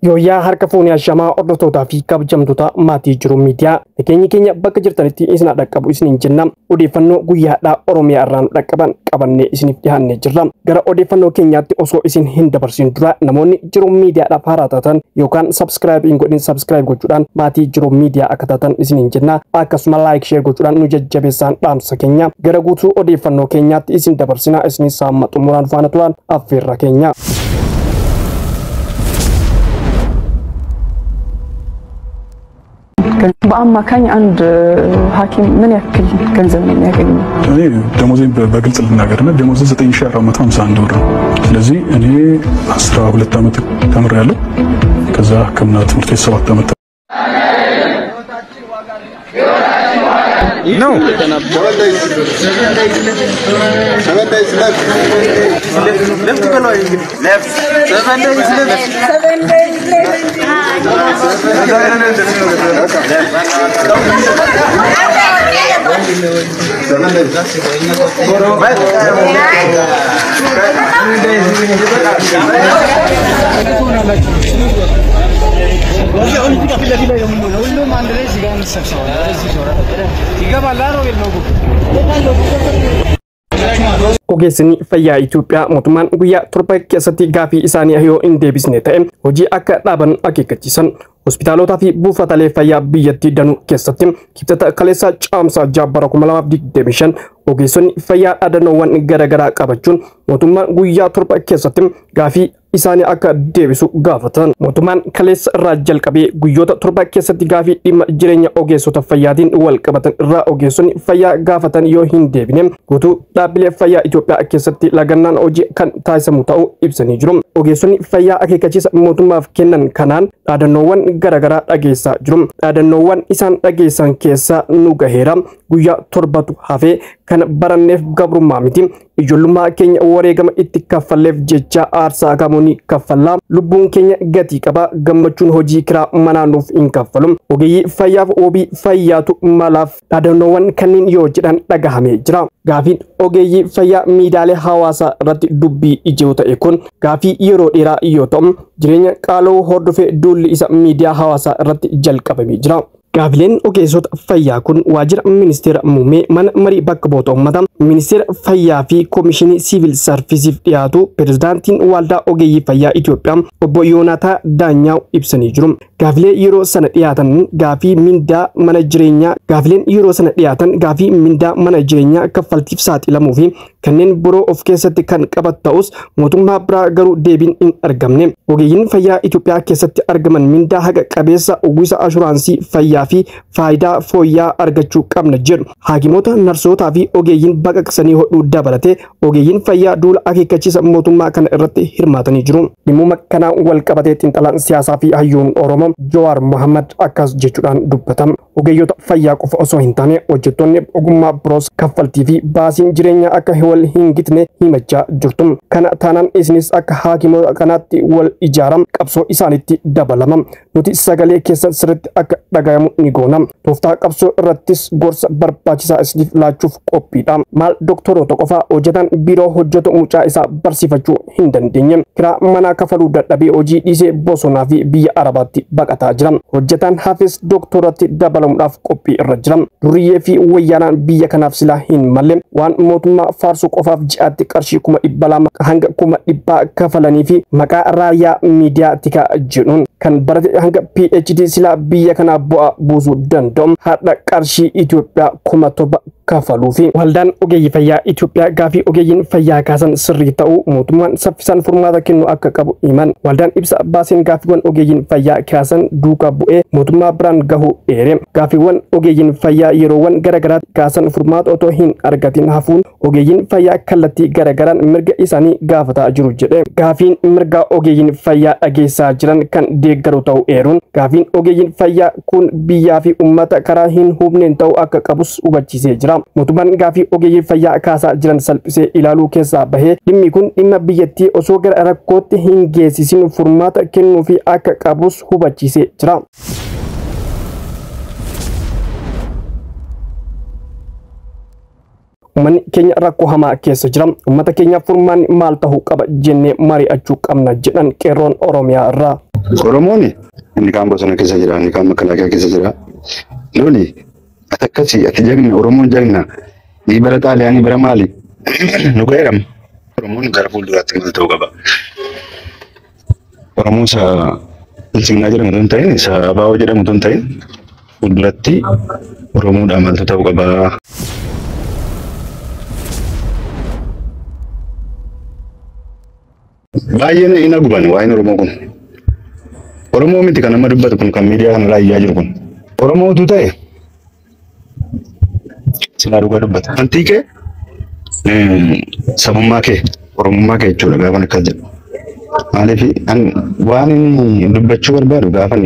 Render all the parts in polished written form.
Yooyyaa harka fuunee ashamaa hordoftootaa fi kabajamtoota maatii Jiru Miidiyaa, nageenyi keenya bakka jirtanitti isin dhaqqabu isiniin jenna. Odeeffannoo guyyaadhaa Oromiyaa irraa nu dhaqqaban qabannee isiniif dhiyaannee jirra. Gara odeeffannoo keenyaatti osoo isin hin dabarsin dura, namoonni Jiru Miidiyaadhaaf haaraa taatan yookaan subscribe hin godhin, subscribe gochuudhaan maatii Jiru Miidiyaa akka taatan isiniin jenna. Akkasuma like, share gochuudhaan nu jajjabeessaan dhaamsa keenya. Gara guutuu odeeffannoo keenyaatti isin dabarsina, isinis saamma xumuraan faana turan affeerra keenya. በአማካኝ አንድ ሐኪም ምን ያክል ገንዘብ ነው የሚያገኘው? እኔ ደሞዜን በግልጽ ልናገርና ደሞዜ 9451 ብር ነው። ስለዚህ እኔ 12 ዓመት ተምሬያለሁ። ከዛ ሕክምና ትምህርት ቤት 7 ዓመት ነው። Ogeessonni fayyaa Itoophiyaa mootummaan guyyaa 7 keessatti gaafii isaanii yoo hin deebisne ta'e hojii akka dhaaban akeekkachiisan. Hospitaalotaa fi buufataalee fayyaa biyyattii danuu keessatti Kibxata kaleessa Caamsaa 6 bara 2025 ogeessonni fayyaa dhaadannoowwan garaagaraa qabachuun mootummaan guyyaa 7 keessatti gaafii isaanii akka deebisu gaafatan. Mootummaan kaleessa irraa jalqabee guyyoota 7 keessatti gaafii dhimma jireenya ogeessota fayyaatiin wal qabatan irraa ogeessonni fayyaa gaafatan yoo hin deebine guutuu dhaabbilee fayyaa Itoophiyaa keessatti lagannaan hojii kan taasisamu ta'uu ibsanii jiru. Ogeessonni fayyaa akeekkachiisa mootummaaf kennan kanaan dhaadannoowwan garaagaraa dhageessaa jiru. Dhaadannoowwan isaan dhageessan keessaa "Nu gaheera, guyyaa 7tu hafee, kan baranneef gabrummaa miti, ijoollummaa keenya wareegama itti kaffalleef jecha aarsaa kamuu ni kaffallaa, lubbuun keenya gatii qaba, gammachuun hojii kiraa manaa nuuf hin kaffalu, ogeeyyii fayyaaf wabii fayyaatu malaaf", dhaadannoowwan kanneen yoo jedhan dhagahamee jira. Gaafiin ogeeyyii fayyaa miidiyaalee hawaasaa irratti dubbii ijoo ta'e kun gaafii yeroo dheeraa yoo ta'u, jireenya qaala'uu hordofee duulli isa miidiyaa hawaasaa irratti jalqabamee jira. Gaafileen ogeessota fayyaa kun waajjira ministeera muummee, mana marii bakka bu'oota uummataa, ministeera fayyaa fi koomishinii siivil sarviisiif dhiyaatu pirezidaantiin waldaa ogeeyyii fayyaa Itoophiyaa obbo Yoonaataa Daanyaaw ibsanii jiru. Gaafilee yeroo sana dhiyaatan gaafii mindaa, mana jireenyaa, gaafileen yeroo sana dhiyaatan gaafii mindaa, mana jireenyaa, kaffaltiif saaxilamuu fi kanneen biroo of keessatti kan qabatu ta'us, mootummaa biraa garuu deebiin hin argamne. Ogeeyyiin fayyaa Itoophiyaa keessatti argaman mindaa haqa qabeessa, uwwisa ashuraansii fayyaa fi faayidaa fooyya'aa argachuu qabna jedhu. Haakimoota, narsootaa fi ogeeyyiin baqaqsanii hodhuu dabalatee ogeeyyiin fayyaa duula akeekkachiisa mootummaa kana irratti hirmaatanii jiru. Dhimmuma kanaan wal qabatee xiinxalaan siyaasaa fi hayyuun Oromoo Jawaar Mohammad akkas jechuudhaan dubbatama. "Ogeeyyota fayyaa qofa osoo hin taane hojjettoonni ogummaa biroos kaffaltii fi baasiin jireenyaa akka wal hin gitne himachaa jirtu. Kana taanaan isinis akka haakimoota kanaatti wal ijaaram, qabsoo isaanitti dabalama. Nuti sagalee keessan sirriitti akka dhagayamu ni goona. Tooftaa qabsoo irrattis gorsa barbaachisaa isiniif laachuuf qophiidha. Maal doktoroota qofaa, hojjetan biiroo hojjetu mucaa isaa barsiifachuu hin dandeenye. Kiraa manaa kafaluu dadhabee hojii dhiisee bosonaa fi biyya Arabaatti baqataa jira. Hojjetaan hafes doktoratti dabalamuudhaaf qophii irra jira. Duriyyee fi wayyaanaan biyya kanaaf silaa hin malle, waan mootummaa faarsuu qofaaf ji'aatti qarshii 200,000 hanga 100,000 kafalanii fi maqaa raayyaa miidiyaa tikaa jedhuun kan barate hanga PhD silaa biyya kanaaf bu'aa buusuu danda'u har'a qarshii Itoophiyaa 7,000 kafaluu fi". Waldaan ogeeyyii fayyaa Itoophiyaa gaafii ogeeyyiin fayyaa kaasan sirrii ta'uu mootummaan saffisaan furmaata kennu akka qabu himan. Waldaan ibsa baaseen gaafiiwwan ogeeyyiin fayyaa kaasan duukaa bu'ee mootummaa biraan gahuu eere. Gaafiiwwan ogeeyyiin fayyaa yeroowwan garaagaraatti kaasan furmaata otoo hin argatin hafuun ogeeyyiin fayyaa kallattii garaagaraan mirga isaanii gaafataa jiru jedhe. Gaafiin mirga ogeeyyiin fayyaa dhageessaa jiran kan deeggaru ta'uu eeruun, gaafiin ogeeyyiin fayyaa kun biyyaa fi uummata karaa hin hubneen ta'uu akka qabus hubachiisee jira. Mootummaan gaafii ogeeyyii fayyaa kaasaa jiran salphisee ilaaluu keessaa bahee dhimmi kun dhimma biyyattii osoo gara rakkootti hin geessisin furmaata kennuufi akka qabus hubachiisee jira. Uummanni keenya rakkoo hamaa keessa jira. Uummata keenyaaf furmaanni maal ta'uu qaba jennee mari'achuu qabna jedhan qeerroon Oromiyaa irraa. Oromoon inni kaan bosona keessa jira, inni kaan makalaakaa keessa jira. Loli ati akkasii ati jagna, Oromoon jagna. Ni bara Xaaliyaanii bara maali? Nu ga'eerama. Oromoon gara fuulduraatti maal ta'uu qaba? Oromoon isa Bilchiginaa jedhamu otoo hin ta'in, isa Abaa'oo jedhamu otoo hin ta'in, fuulduratti Oromoodhaan maaltu ta'uu qaba? Baay'een hin haguban waa'een Oromoo kun. Oromoo miti kan amma dubbatu kun kan miidiyaa kanarraa iyyaa jiru kun. Oromoo utuu ta'e silaa dhugaa dubbata. Amantii kee sabummaa kee Oromummaa kee jechuudha gaafan akkas jedhu. Maaliif an waan inni dubbachuu barbaadu gaafan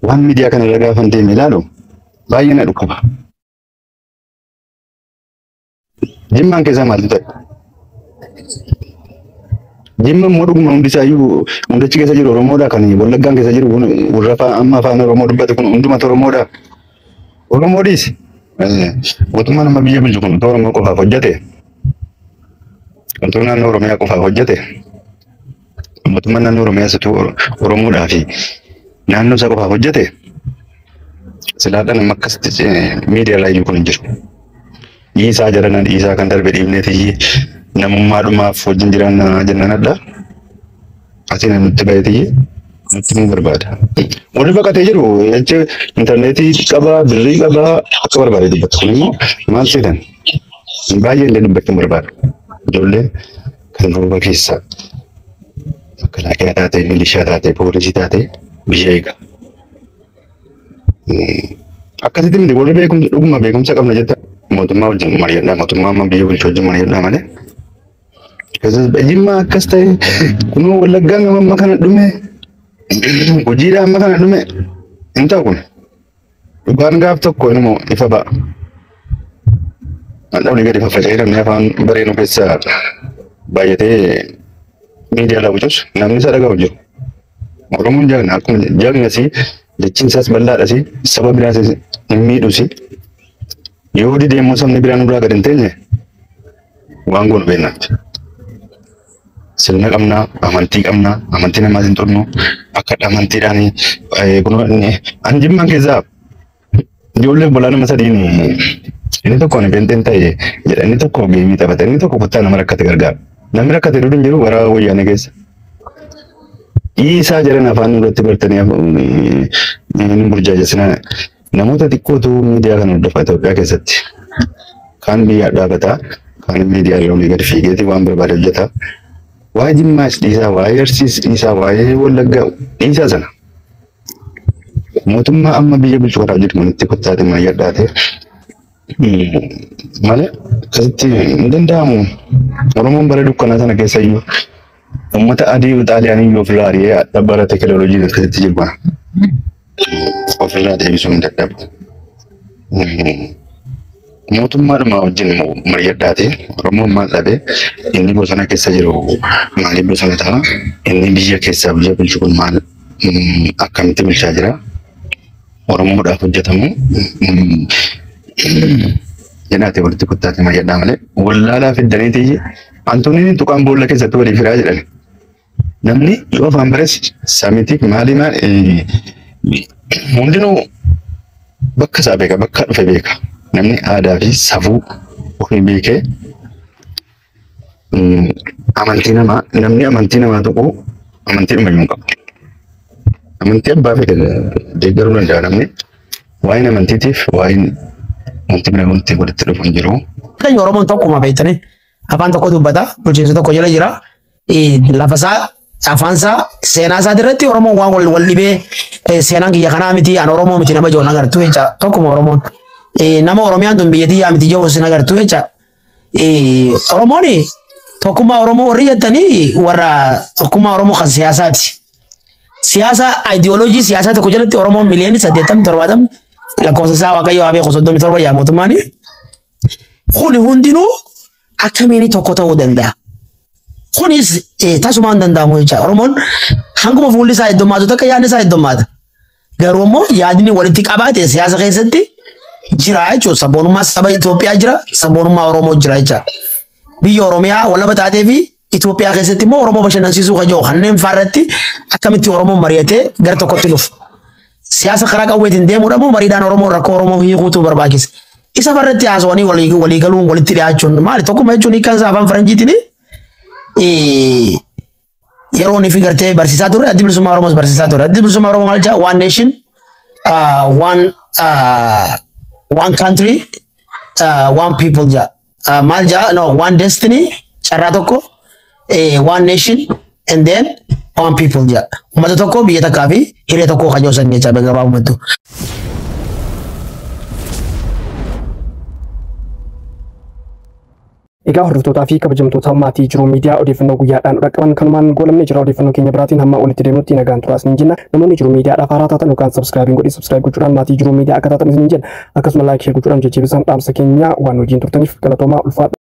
waan miidiyaa kanarra gaafan deeme ilaalu baay'ee na dhukkuba. Jimmaan keessaa maaltu ta'e? Jimma immoo dhuguma hundi isaayyuu hundichi keessa jiru Oromoodha kan Wallaggaan keessa jiru kun warra amma afaan Oromoo dubbatu kun hundumatu Oromoodha. Oromoo dhiisi. Mootummaan amma biyya bulchu kun otoo Oromoo qofaaf hojjete otoo naannoo Oromiyaa qofaaf hojjete mootummaan naannoo Oromiyaas otoo Oromoodhaa fi naannoo isaa qofaaf hojjete silaadhaan amma akkasitti miidiyaa irraa iyyuu kun hin jiru. Dhiisaa jarana dhiisaa kan darbe dhiibneeti namummaadhumaaf wajjin jiraanna jennaan adda. Asiin nutti baheeti nutti himuu barbaada. Warri baqatee jiru jecha intarneetii qaba, birrii qaba, akka barbaade dubbata. Kun immoo maal seetan? Baay'ee illee dubbachuu barbaadu. Ijoolleen kan rooba keessa makalaakaa taate, milishaa taate, poolisii taate biyya eega. Akkasitti miti warri beekumsa dhuguma beekumsa qabna jetta mootummaa wajjin mari'adhaa mootummaa amma biyya bulchu wajjin mari'adhaa malee. Jimma akkas ta'e kunoo Wallaggaan amma kana dhume hojiidha amma kana dhume hin ta'u kun dhugaan gaaf tokko inuma ifa ba'a. Dhabni gadi faffaca'ee namni afaan bareedu keessa baay'atee miidiyaa laawwitus namni isa dhaga'u jiru. Oromoon jagna akkuma jagnasi jechiin isaas bal'aadhasi saba biraas hin miidhusi yoo dide immoo sabni biraan nurraa gad hin teenye waan goonu beeknaatti. Sirna qabnaa, amantii qabnaa, amantii namaas hin xurnu, akka amantiidhaan kun an Jimmaan keessaa ijoollee obbolaa nama sadiin inni tokko ani penteen ta'e jedha, inni tokko geemii taphata, inni tokko kuttaa nama rakkate gargaara. Namni rakkate dur hin jiru bara wayyaanee keessa. Dhiisaa jedhan afaan irratti bartanii hin burjaajessinaa. Namoota xiqqootu miidiyaa kana hordofa Itoophiyaa keessatti. Kaan biyyaa dhaabataa, kaan miidiyaa irra olii gadi fiigeeti waan barbaade hojjeta. Waa'ee Jimmaas dhiisaa, waa'ee Arsiis dhiisaa, waa'ee Wallaggaa dhiisaa sana. Mootummaa amma biyya bulchu karaa jiru manitti kottaate mayyadhaate malee akkasitti hin danda'amu. Oromoon bara dukkanaa sana keessa iyyuu uummata adii Xaaliyaanii iyyuu ofirraa ari'ee bara teekinooloojiin akkasitti jiru kana ofirraa deebisuu hin dadhabu. Mootummaadhuma wajjin mari'adhaate Oromoon maal dhabe inni bosona keessa jiru maaliif bosona ta'a inni biyya keessaa biyya bulchu kun maal akkamitti bulchaa jira Oromoodhaaf hojjetamu jedhaate walitti kottaate mari'adhaa malee wallaalaa fiddaniiti Antooniin tuqaan boolla keessatti walii firaa jedhan. Namni yoo afaan bares samitik maalii maal hundinuu bakka isaa beeka bakka dhufe beeka. Namni aadaa fi safuu ofii beekee amantii namaa namni amantii namaa tuquu amantii dhumayyuu hin qabu. Amantii abbaa fedhe deeggaruu danda'a namni. Waa'een amantiitiif waa'een wanti bira wanti walitti dhufu hin jiru. Keenya Oromoon tokkuma beektanii afaan tokko dubbata bulchiinsa tokko jala jira lafa isaa afaan isaa seenaa isaa irratti Oromoon waan wal wal dhibee seenaan kiyya kanaa miti an Oromoo miti nama jiru agartu jecha tokkuma Oromoon nama Oromiyaan tun biyya tiyyaa miti jiru sin agartu jecha Oromoon tokkummaa Oromoo warri jettanii warra tokkummaa Oromoo kan siyaasaati. Siyaasa ideoloojii siyaasaa tokko jalatti Oromoon miliyoonii 80 70 lakkoofsa isaa Waaqayyo haa beeku 37 yaa mootummaani. Kuni hundinuu akkamiin tokko ta'uu danda'a? Kunis tasuma hin danda'amu jecha. Oromoon hanguma fuulli isaa heddummaatu takka yaadni isaa heddummaata. Garuu immoo yaadni walitti qabaate siyaasa keessatti jira jechuudha. Sabboonummaa saba Itoophiyaa jira, sabboonummaa Oromoo jira jecha. Biyya Oromiyaa walaba taatee fi Itoophiyaa keessatti immoo Oromoo bashannansiisuu kan jiru kanneen fa'aa akkamitti Oromoon mari'atee gara tokkotti dhufu. Siyaasa karaa qawweetiin deemuudha moo mariidhaan Oromoo rakkoo Oromoo hiikuutu barbaachisa. Isa farratti haasawanii walii galuun walitti dhiyaachuun maali tokkuma jechuun hiikkaan isaa afaan faranjiitiin yeroo inni fi gartee barsiisaa turre Addi Bilisummaa Oromoos barsiisaa turre. Addi Bilisummaa Oromoo maal jedha? One nation, one country, one people jedha. Maal jedha? No, one destiny, carraa tokko, one nation and then one people jedha. Uummata tokko, biyya takkaa fi hiree tokko kan jiru jecha gabaabumatti. Egaa hordoftootaa fi kabajamtoota maatii Jiruu Miidiyaa, odeeffannoo guyyaadhaan dhaqqaban kanumaan goolamne jira. Odeeffannoo keenya biraatiin hamma walitti deemnutti nagaan turaa isiniin jenna. Namoonni Jiruu Miidiyaadhaaf haaraa taatan yookaan subscribe godhi subscribe gochuudhaan maatii Jiruu Miidiyaa akka taatan isiniin jenna. Akkasuma like, share gochuudhaan jajjabeessan dhaamsa keenya. Waan hojiin turtaniif galatoomaa, ulfaadha.